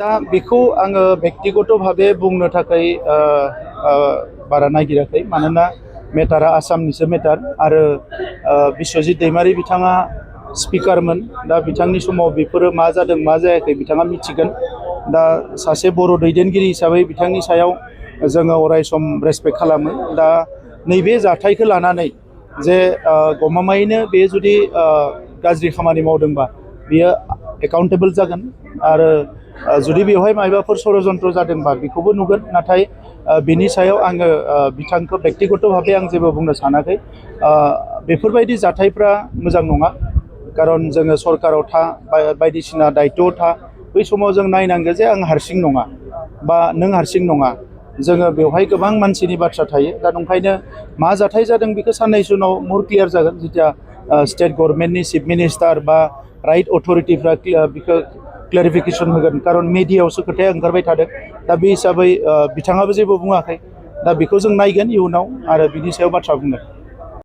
दा बेखौ आङो बेक्तिगत भाबे बुंनो थाखाय बारा नागिराखै मानोना मेटारा आसामनिसो मेटार आरो बिश्वजित दैमारी बिथाङा स्पिकारमोन दा बिथांनि समाव बेफोरो मा जादों मा जायाखै बिथाङा मिथिगोन दा सासे बर' दैदेनगिरि हिसाबै बिथांनि सायाव जोङो अराय सम रेसपेक्ट खालामो दा नैबे जाथायखौ लानानै जे गमामायैनो बे जुदि गाज्रि खामानि मावदोंबा बियो एकाउन्टेबल जागोन आरो जुदि बेवहाय मायबाफोर षड़यन्त्र जादोंबा बेखौबो नुगोन नाथाय बिनि सायाव आङो बिथांखौ बेक्तिगत भाबे आं जेबो बुंनो सानाखै बेफोरबायदि जाथायफ्रा मोजां नङा खारन जोङो सरकाराव बायदिसिना दायित्वआव बै समाव जों नायनांगौ जे आं हारसिं नङा बा नों हारसिं नङा जोङो बेवहाय गोबां मानसिनि बाथ्रा थायो दा ओंखायनो मा जाथाय जादों बेखौ साननैसो उनाव मोर क्लियार जागोन जेथिया स्टेट गभर्नमेन्टनि चिफ मिनिस्टार बा राइट अथरिटिफ्रा बेखौ क्लेरिफिकेसन होगोन खारन मिडियायावसो खोथाया ओंखारबाय थादों दा बे हिसाबै बिथाङाबो जेबो बुङाखै दा बेखौ जों नायगोन इयुनाव आरो बिनि सायाव बाथ्रा बुंगोन